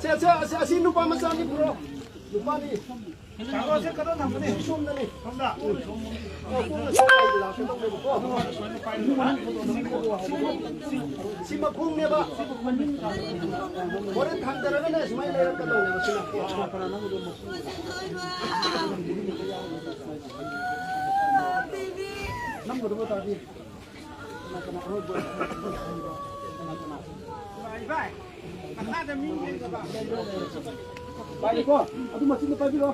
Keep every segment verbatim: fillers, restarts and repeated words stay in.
ꯁꯦ, ꯁꯦ, ꯑꯁꯤ, ꯑꯁꯤ ꯅꯨꯄꯥ ꯃꯆꯥꯅꯤ ꯄꯨꯔꯣ꯫ ꯅꯨꯄꯥꯅꯤ꯫ ꯁꯣꯝꯗꯅꯤ꯫ ꯑꯣ, ꯀꯣꯛꯅ ꯁꯣꯝꯗ ꯂꯥꯛꯀꯗꯧꯅꯦꯕꯀꯣ꯫ ꯁꯤ ꯃꯈꯣꯡꯅꯦꯕ꯫ ꯍꯣꯔꯦꯟ ꯊꯥꯡꯗꯔꯒꯅꯦ ꯁꯨꯃꯥꯏꯅ ꯂꯩꯔꯛꯀꯗꯧꯅꯦꯕ ꯁꯤꯅ꯫ ꯅꯝꯒꯗꯕ ꯇꯥꯔꯗꯤ꯫ ꯄꯥꯏꯔꯦꯀꯣ? ꯑꯗꯨ ꯃꯆꯤꯟꯗꯣ ꯄꯥꯏꯕꯤꯔꯣ꯫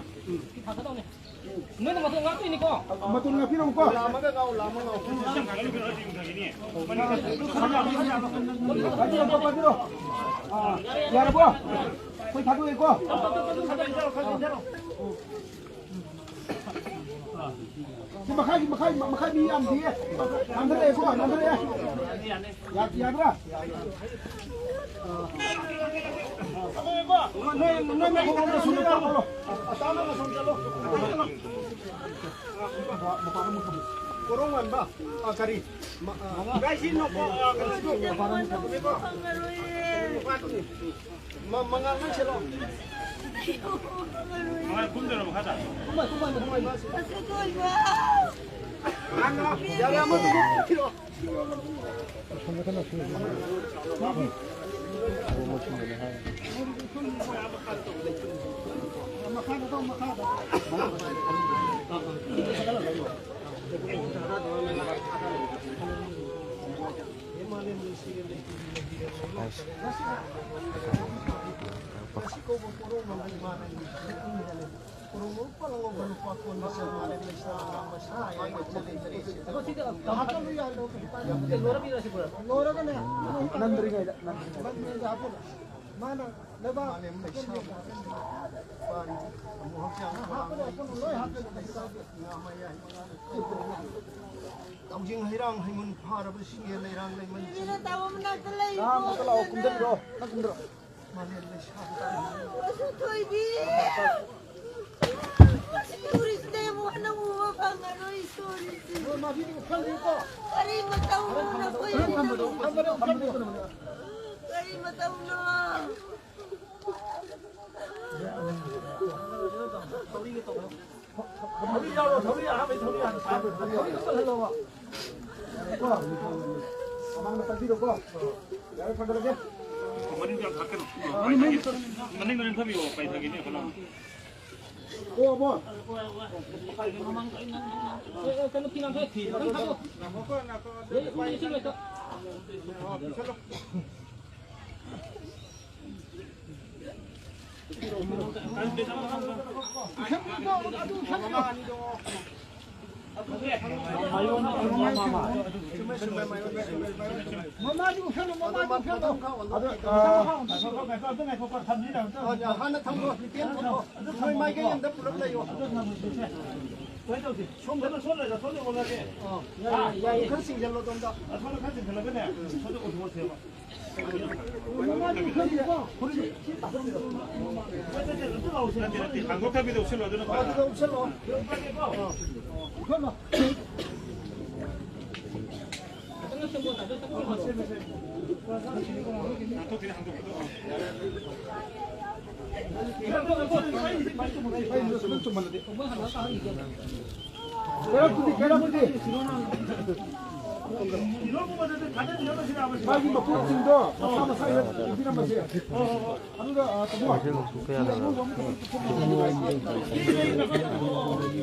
ꯅꯣꯏꯅ ꯃꯇꯣꯟ ꯉꯥꯛꯇꯣꯏꯅꯤꯀꯣ? ꯃꯇꯣꯟ ꯉꯥꯛꯄꯤꯔꯣꯀꯣ꯫ ꯂꯥꯝꯃꯒ ꯉꯥꯎ, ꯂꯥꯝꯃꯒ ꯉꯥꯎ꯫ ꯄꯥꯏꯕꯤꯔꯣ, ꯄꯥꯏꯕꯤꯔꯣ꯫ ꯑꯥ, ꯌꯥꯔꯕꯣ? ꯑꯩꯈꯣꯏ ꯊꯥꯗꯣꯛꯑꯦꯀꯣ꯫ ꯁꯤ ꯃꯈꯥꯒꯤ, ꯃꯈꯥ, ꯃꯈꯥ ꯃꯤ ꯌꯥꯝꯗꯤꯌꯦ꯫ ꯅꯥꯟꯊꯔꯛꯑꯦꯀꯣ, ꯅꯥꯟꯊꯔꯛꯑꯦ꯫ ꯌꯥ-, ꯌꯥꯗ꯭ꯔꯥ? ꯅꯣꯏ, ꯅꯣꯏ, ꯅꯣꯏ ꯃꯈꯣꯡ ꯑꯃꯗ ꯁꯨꯝ ꯆꯠꯂꯣ꯫ ꯄꯣꯔꯣꯡ ꯋꯥꯟꯕ? ꯑ, ꯀꯔꯤ? ꯃ-, ꯑ, ꯃ-, ꯃꯉꯥꯜ ꯅꯪ ꯁꯤꯜꯂꯣ꯫ ꯃꯉꯥꯜ ꯀꯨꯝꯗꯣꯏꯔꯣ ꯃꯈꯥꯗ? ꯀꯨꯝꯃꯣꯏ, ꯀꯨꯝꯃꯣꯏ, ꯀꯨꯝꯃꯣꯏ꯫ ꯌꯥꯔꯦ, ꯑꯃꯗꯨꯕꯨ ꯊꯤꯔꯛꯑꯣ꯫ ꯅꯟꯗ꯭ꯔꯤꯉꯩꯗ, ꯅꯟꯗ꯭ꯔꯤꯉꯩꯗ꯫ ꯃꯥꯅ ꯂꯩꯕꯥꯛ ꯂꯧꯁꯤꯡ ꯍꯩꯔꯥꯡ ꯍꯩꯃꯨꯟ ꯐꯥꯔꯕ ꯁꯤꯡꯒꯦ ꯂꯩꯔꯥꯡ ꯂꯩꯃꯟ ꯁꯤꯅ ꯇꯥꯕ ꯃꯅꯥꯛꯇ ꯂꯩ꯫ ꯅꯍꯥ ꯑꯃꯨꯛꯇ ꯂꯥꯛꯑꯣ, ꯀꯨꯝꯊꯕꯤꯔꯛꯑꯣ, ꯅꯪ ꯀꯨꯝꯊꯔꯛꯑꯣ꯫ ꯃꯥꯂꯦꯝ ꯂꯩꯁꯥꯕꯤ ꯋꯥꯁꯨ ꯊꯣꯏꯕꯤ꯫ ꯇꯨꯔꯤꯁꯅꯦ ꯑꯃꯨꯛ ꯍꯟꯅ ꯎꯕ ꯐꯪꯉꯔꯣꯏ ꯇꯨꯔꯤꯁ꯫ ꯀꯔꯤ ꯃꯇꯧꯅꯣ ꯅꯈꯣꯏ? ꯀꯔꯤ ꯃꯇꯧꯅꯣ? ꯊꯧꯔꯤ ꯌꯥꯎꯔꯣ, ꯊꯧꯔꯤ ꯑꯍꯥꯟꯕꯩ ꯊꯧꯔꯤ ꯍꯥꯟꯅ ꯄꯥꯏꯔꯣ꯫ ꯊꯧꯔꯤ ꯆꯠꯍꯜꯂꯣꯕ꯫ ꯀꯣ? ꯃꯃꯥꯡꯗ ꯄꯥꯏꯕꯤꯔꯣꯀꯣ꯫ ꯌꯥꯔꯦ, ꯊꯥꯡꯒꯠꯂꯒꯦ꯫ ꯃꯅꯤꯡꯗ ꯌꯥꯝ ꯊꯥꯀꯠꯀꯅꯨ꯫ ꯃꯅꯤꯡ, ꯃꯅꯤꯡ ꯊꯥꯕꯤꯌꯣ, ꯄꯥꯏꯊꯒꯤꯅꯤ ꯈꯜꯂꯣ꯫ ꯑꯣ, ꯑꯕꯣ꯫ ꯀꯩꯅꯣ, ꯐꯤ ꯂꯥꯡꯊꯣꯛꯑꯦ, ꯐꯤ ꯂꯥꯡꯊꯣꯛꯑꯦ꯫ ꯃꯃꯥꯗꯤ ꯎꯁꯜꯂꯣ, ꯃꯃꯥꯗꯤ ꯎꯁꯜꯂꯣ꯫ ꯑꯗꯨ, ꯑ, ꯍꯥꯟꯅ ꯊꯝꯈ꯭ꯔꯣ, ꯂꯤꯇꯦꯟ ꯊꯝꯈ꯭ꯔꯣ꯫ ꯅꯣꯏ ꯃꯥꯏꯀꯩ ꯑꯝꯗ ꯄꯨꯂꯞ ꯂꯩꯌꯣ꯫ ꯁꯣꯝꯗ, ꯁꯣꯝꯗ ꯑꯣꯜꯂꯒꯦ꯫ ꯑ, ꯌꯥꯏ, ꯌꯥꯏ, ꯌꯥꯏ꯫ ꯈꯔ ꯆꯤꯡꯁꯤꯜꯂꯣ ꯑꯗꯣꯝꯗ꯫ ꯑ, ꯁꯣꯝꯗ ꯈꯔ ꯆꯤꯡꯁꯤꯜꯂꯒꯅꯦ, ꯁꯣꯝꯗ ꯑꯣꯟꯊꯣꯛꯑꯁꯦꯕ꯫ ꯅꯠꯇꯦ, ꯅꯠꯇꯦ, ꯍꯥꯡꯗꯣꯛꯇꯕꯤꯗ ꯎꯞꯁꯜꯂꯣ, ꯑꯗꯨꯅ ꯐꯔꯦ꯫ ꯍꯥꯡꯗꯣꯛꯇꯕꯤꯗ, ꯍꯥꯡꯗꯣꯛꯄꯤꯗꯣ꯫ ꯃꯥꯒꯤ ꯃꯄꯣꯠꯁꯤꯡꯗꯣ ꯃꯁꯥ ꯃꯁꯥ ꯏꯕꯤꯔꯝꯃꯁꯦ꯫ ꯑꯗꯨꯒ, ꯑ, ꯇꯥꯃꯣ,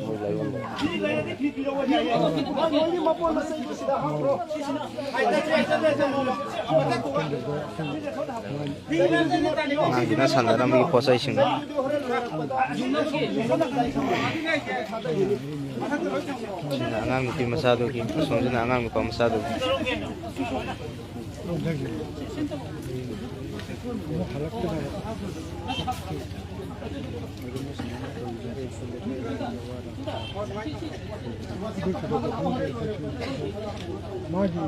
ꯃꯣꯏ ꯂꯩꯕꯅꯦ꯫ ꯃꯣꯏꯒꯤ ꯃꯄꯣꯠ ꯃꯆꯩꯗꯣ ꯁꯤꯗ ꯍꯥꯞꯈ꯭ꯔꯣ꯫ ꯑꯉꯥꯡꯁꯤꯅ ꯁꯥꯟꯅꯔꯝꯕꯒꯤ ꯄꯣꯠ ꯆꯩꯁꯤꯡ꯫ ꯁꯤꯅ ꯑꯉꯥꯡ ꯅꯨꯄꯤ ꯃꯆꯥꯗꯨꯒꯤ, ꯑꯁꯣꯝꯁꯤꯅ ꯑꯉꯥꯡ ꯅꯨꯄꯥ ꯃꯆꯥꯗꯨꯒꯤ꯫ ꯃꯥꯒꯤ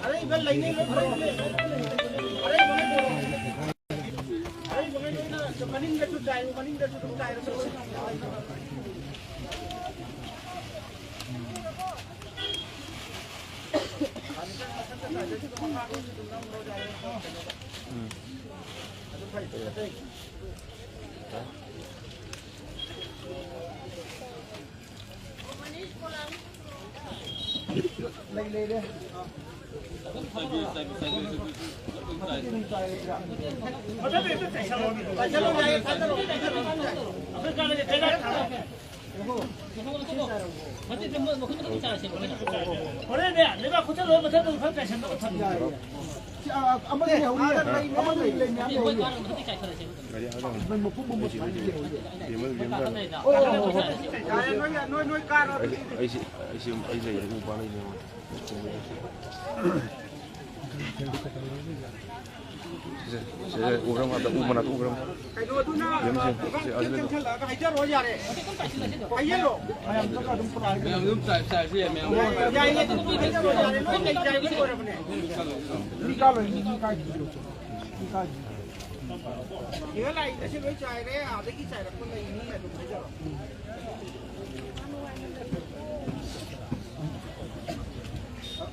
ꯑꯔꯩꯕ ꯂꯩꯅꯩ, ꯂꯣꯏ ꯂꯩꯅꯩ, ꯑꯔꯩꯕ ꯂꯩꯅꯩ꯫ ꯑꯔꯩꯕ ꯂꯩꯅꯩ, ꯃꯅꯤꯡꯗꯁꯨ ꯆꯥꯏ, ꯃꯅꯤꯡꯗꯁꯨ ꯑꯗꯨꯝ ꯆꯥꯏꯔꯁꯨ꯫ ꯍꯣꯔꯦꯟꯅꯦ, ꯂꯩꯕꯥꯛ ꯈꯨꯠꯆꯜ ꯂꯣꯏ ꯃꯊꯛꯇ ꯈꯔ ꯆꯥꯏꯁꯤꯜꯂꯣ꯫ ꯁꯤ, ꯑ, ꯑꯃꯗꯤ ꯂꯩꯍꯧꯔꯤꯌꯦ꯫ ꯑꯃꯗꯤ ꯂꯩ, ꯃꯌꯥꯝ ꯂꯩꯍꯧꯔꯤꯌꯦ꯫ ꯃꯩ ꯃꯄꯨꯝ ꯄꯨꯝꯕ ꯁꯨꯃꯥꯏꯅ ꯂꯩꯍꯧꯔꯤꯌꯦ꯫ ꯑꯣ, ꯑꯣ, ꯑꯣ, ꯑꯣ꯫ ꯌꯥꯔꯦ, ꯅꯣꯏ, ꯅꯣꯏ, ꯅꯣꯏ ꯀꯥꯔꯣ ꯑꯗꯨꯗꯤ꯫ ꯑꯩꯁꯦ, ꯑꯩꯁꯦ, ꯑꯩ ꯂꯩ, ꯑꯩ ꯅꯨꯄꯥ ꯂꯩꯅꯦꯕ꯫ ꯁꯤꯁꯦ, ꯁꯤꯁꯦ ꯎꯈ꯭ꯔꯕ ꯉꯥꯛꯇ, ꯎ ꯃꯅꯥꯛꯇ ꯎꯈ꯭ꯔꯕ꯫ ꯀꯩꯅꯣꯗꯨꯅ ꯌꯦꯡꯉꯨ, ꯁꯤ, ꯁꯤ, ꯑꯗꯨꯗ ꯆꯪꯁꯜꯂꯛꯑꯒ ꯍꯥꯏꯖꯔꯣ ꯌꯥꯔꯦ꯫ ꯍꯥꯏꯖꯜꯂꯣ꯫ ꯃꯌꯥꯝ ꯑꯗꯨꯝ ꯆꯥꯏ, ꯆꯥꯏꯁꯦ ꯌꯥꯏ, ꯃꯌꯥꯝ꯫ ꯌꯥꯏꯌꯦ, ꯑꯗꯨꯝ ꯍꯥꯏꯖꯜꯂꯣ ꯌꯥꯔꯦ꯫ ꯂꯣꯏ ꯂꯩ ꯆꯥꯏꯕ ꯑꯣꯏꯔꯕꯅꯦ꯫ ꯃꯤ ꯀꯥ ꯂꯣꯏ, ꯃꯤ ꯀꯥꯏꯗꯤ ꯂꯣꯏ꯫ ꯃꯤ ꯀꯥꯏꯗꯤ꯫ ꯁꯤꯗ ꯂꯥꯛꯏꯁꯦ ꯁꯤ ꯂꯣꯏ ꯆꯥꯏꯔꯦ, ꯑꯥꯗꯒꯤ ꯆꯥꯏꯔꯛꯄ ꯂꯩ, ꯃꯤ ꯑꯗꯨꯝ ꯍꯥꯏꯖꯔꯣ꯫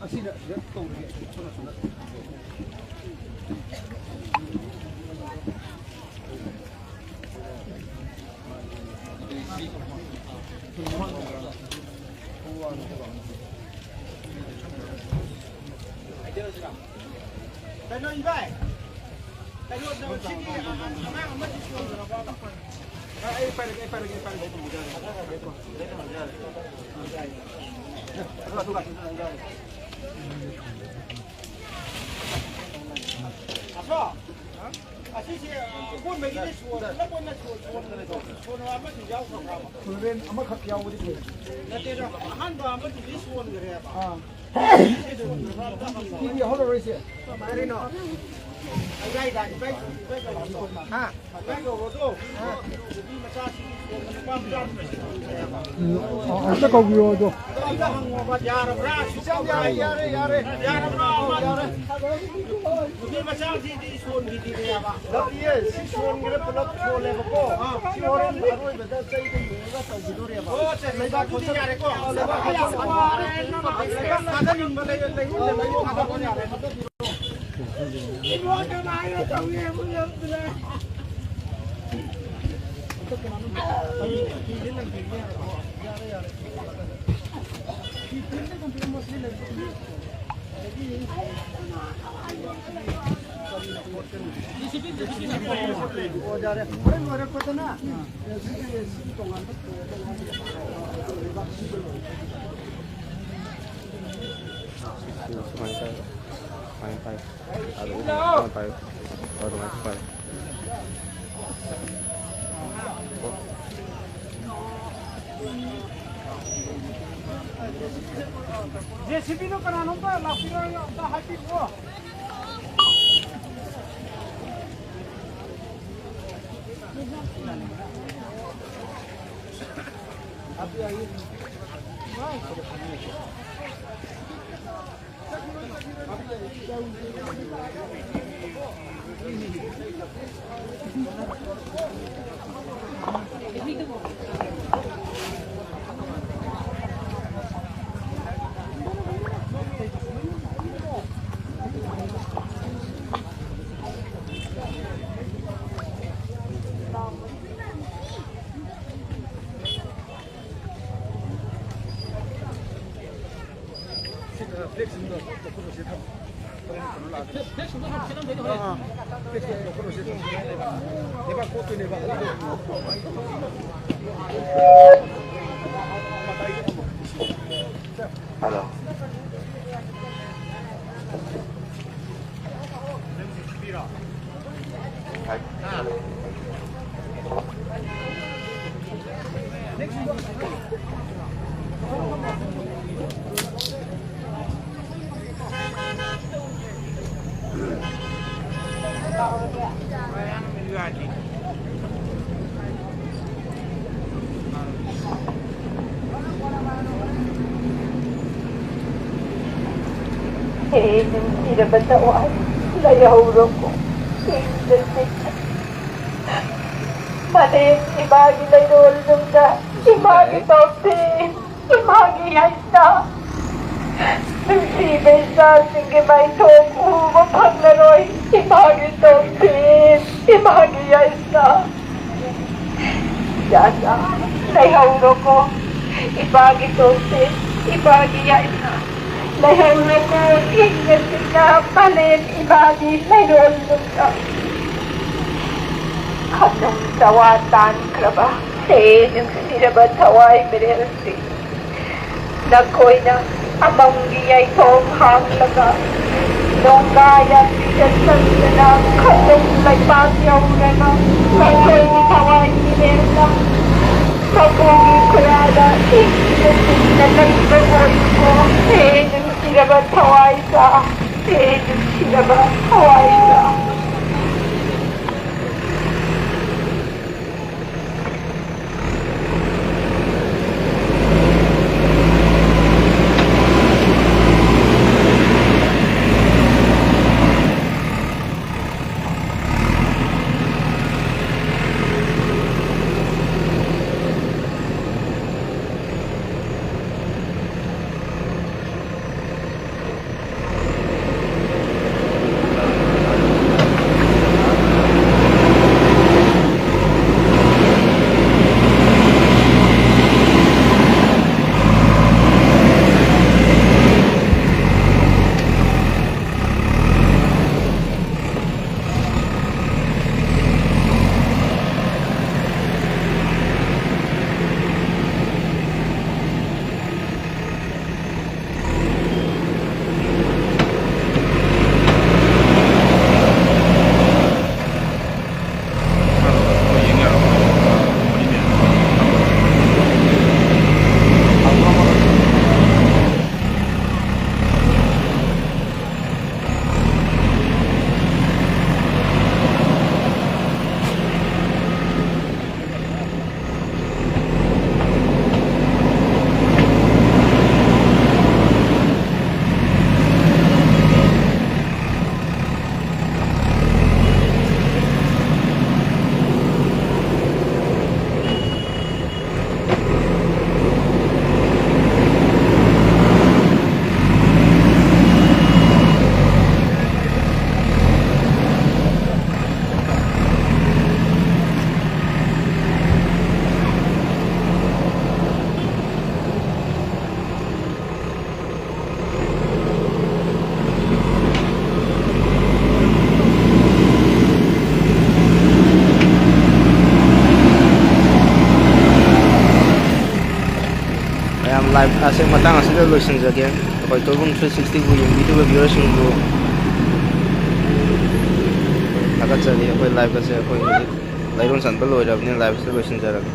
ꯑꯁꯤꯗ ꯇꯧꯔꯒꯦ꯫ ꯀꯩꯅꯣ ꯏꯕꯥꯏ, ꯀꯩꯅꯣ ꯁꯤꯒꯤ ꯑꯉꯥꯡ ꯑꯃꯁꯤ ꯆꯣꯡꯈ꯭ꯔꯕ? ꯑꯩ ꯄꯥꯏꯔꯒꯦ, ꯑꯩ ꯄꯥꯏꯔꯒꯦ, ꯑꯩ ꯄꯥꯏꯔꯒꯦ꯫ ꯑꯁꯣ, ꯑꯁꯤꯁꯦ ꯑꯀꯣꯟꯕꯒꯤꯗꯤ ꯁꯣꯟ-, ꯄꯨꯂꯞ ꯑꯣꯏꯅ ꯁꯣꯟ-, ꯁꯣꯟ-, ꯁꯣꯟꯕ ꯑꯃꯁꯨ ꯌꯥꯎꯈ꯭ꯔꯕ꯭ꯔꯕ? ꯁꯣꯟꯕꯦꯟ ꯑꯃꯈꯛ ꯌꯥꯎꯕꯗꯤ ꯐꯩ꯫ ꯅꯠꯇꯦꯗ, ꯑꯍꯥꯟꯕ ꯑꯃꯗꯨꯗꯤ ꯁꯣꯟꯈ꯭ꯔꯦꯕ꯫ ꯑꯥ꯫ ꯁꯤꯗꯤ ꯌꯥꯎꯍꯜꯂꯔꯣꯏꯁꯦ꯫ ꯀꯔꯤꯅꯣ? ꯍꯥ? ꯎꯝ, ꯑꯝꯇ ꯀꯧꯕꯤꯌꯣ ꯑꯗꯣ꯫ ꯌꯥꯔꯦ, ꯌꯥꯔꯦ, ꯌꯥꯔꯦ꯫ ꯅꯨꯄꯤ ꯃꯆꯥꯁꯤꯗꯤ ꯁꯣꯟꯈꯤꯗꯦꯕ꯫ ꯅꯠꯇꯤꯌꯦ, ꯁꯤ ꯁꯣꯟꯈ꯭ꯔꯦ, ꯄꯨꯂꯞ ꯁꯣꯜꯂꯦꯕꯀꯣ꯫ ꯁꯤ ꯍꯣꯔꯦꯟ ꯑꯔꯣꯏꯕꯗ ꯆꯩꯗ ꯌꯦꯡꯉꯒ ꯇꯧꯈꯤꯗꯣꯔꯦꯕ꯫ ꯑꯣ, ꯁꯦ, ꯁꯦ, ꯂꯩꯕꯥꯛ ꯑꯗꯨꯗꯤ ꯌꯥꯔꯦꯀꯣ꯫ ꯂꯩꯕꯥꯛ ꯂꯩꯕꯥꯛ ꯊꯥꯗꯅꯤꯡꯕ ꯂꯩ-, ꯂꯩꯉꯣꯏꯗ ꯂꯩꯉꯣꯏ ꯊꯥꯗꯕ ꯌꯥꯔꯦ꯫ ꯁꯨꯃꯥꯏꯅ ꯇꯧꯔꯦ꯫ ꯁꯨꯃꯥꯏꯅ ꯇꯧꯔꯦ꯫ ꯑꯗꯨ ꯎ ꯃꯈꯥꯗ ꯄꯥꯏꯌꯨ꯫ ꯑꯗꯨꯃꯥꯏꯅ ꯄꯥꯏꯌꯨ꯫ ꯖꯦ ꯁꯤ ꯕꯤꯗꯣ ꯀꯅꯥꯅꯣꯝꯇ ꯂꯥꯛꯄꯤꯔꯣ, ꯑꯝꯇ ꯍꯥꯏꯕꯤꯈꯣ꯫ ꯍꯜꯂꯣ꯫ ꯍꯦ ꯅꯨꯡꯁꯤꯔꯕ ꯊꯋꯥꯏ, ꯂꯩꯍꯧꯔꯣꯀꯣ ꯏꯪꯅ ꯆꯤꯛꯅ꯫ ꯃꯥꯂꯦꯝ ꯏꯃꯥꯒꯤ ꯂꯩꯔꯣꯜ ꯅꯨꯡꯗ ꯏꯃꯥꯒꯤ ꯄꯥꯎꯊꯤ, ꯏꯃꯥꯒꯤ ꯌꯥꯏꯁꯅꯥ꯫ ꯅꯨꯡꯁꯤꯕ ꯏꯆꯥꯁꯤꯡꯒꯤ ꯃꯥꯏꯊꯣꯡ ꯎꯕ ꯐꯪꯂꯔꯣꯏ ꯏꯃꯥꯒꯤ ꯇꯣꯝꯊꯤꯟ, ꯏꯃꯥꯒꯤ ꯌꯥꯏꯁꯅꯥ꯫ ꯏꯆꯥ, ꯂꯩꯍꯧꯔꯣꯀꯣ ꯏꯄꯥꯒꯤ ꯇꯣꯝꯊꯤꯟ, ꯏꯄꯥꯒꯤ ꯌꯥꯏꯁꯅꯥ꯫ ꯂꯩꯍꯧꯔꯣꯀꯣ ꯏꯪꯅ ꯆꯤꯛꯅ ꯃꯥꯂꯦꯝ ꯏꯃꯥꯒꯤ ꯂꯩꯔꯣꯜ ꯅꯨꯡꯗ꯫ ꯈꯝꯅꯨꯡ ꯆꯋꯥ ꯇꯥꯟꯈ꯭ꯔꯕ ꯍꯦ ꯅꯨꯡꯁꯤꯔꯕ ꯊꯋꯥꯏ ꯃꯤꯔꯦꯜꯁꯤꯡ, ꯅꯈꯣꯏꯅ ꯑꯃꯝꯒꯤ ꯌꯥꯏꯐꯝ ꯍꯥꯡꯂꯒ, ꯅꯣꯡꯒꯥ ꯌꯥꯟꯕꯤꯗ ꯆꯪꯗꯅ ꯈꯝꯅꯨꯡ ꯂꯩꯄꯥꯛ ꯌꯧꯔꯒ, ꯅꯈꯣꯏꯒꯤ ꯊꯋꯥꯏ ꯃꯤꯔꯦꯜꯅ ꯃꯄꯨꯒꯤ ꯈꯨꯔꯥꯗ ꯏꯪꯅ ꯆꯤꯛꯅ ꯂꯩꯕ ꯑꯣꯏꯌꯨꯀꯣ꯫ ꯍꯦ ꯅꯨꯡꯁꯤꯔꯕ ꯊꯋꯥꯏ ꯏꯆꯥ, ꯍꯦ ꯅꯨꯡꯁꯤꯔꯕ ꯊꯋꯥꯏ ꯏꯆꯥ꯫ Live ꯑꯁꯦ ꯃꯇꯥꯡ ꯑꯁꯤꯗ ꯂꯣꯏꯁꯤꯟꯖꯒꯦ꯫ ꯑꯩꯈꯣꯏ ꯇꯣꯏꯕꯨꯝ ꯊ꯭ꯔꯤ ꯁꯤꯛꯁꯇꯤꯕꯨ ꯌꯦꯡꯕꯤꯔꯤꯕ viewerꯁꯤꯡꯕꯨ ꯊꯥꯒꯠꯆꯔꯤ꯫ ꯑꯩꯈꯣꯏ live ꯑꯁꯦ ꯑꯩꯈꯣꯏ ꯍꯧꯖꯤꯛ ꯂꯩꯔꯣꯟ ꯆꯟꯕ ꯂꯣꯏꯔꯕꯅꯤꯅ live ꯑꯁꯤ ꯂꯣꯏꯁꯤꯟꯖꯔꯒꯦ꯫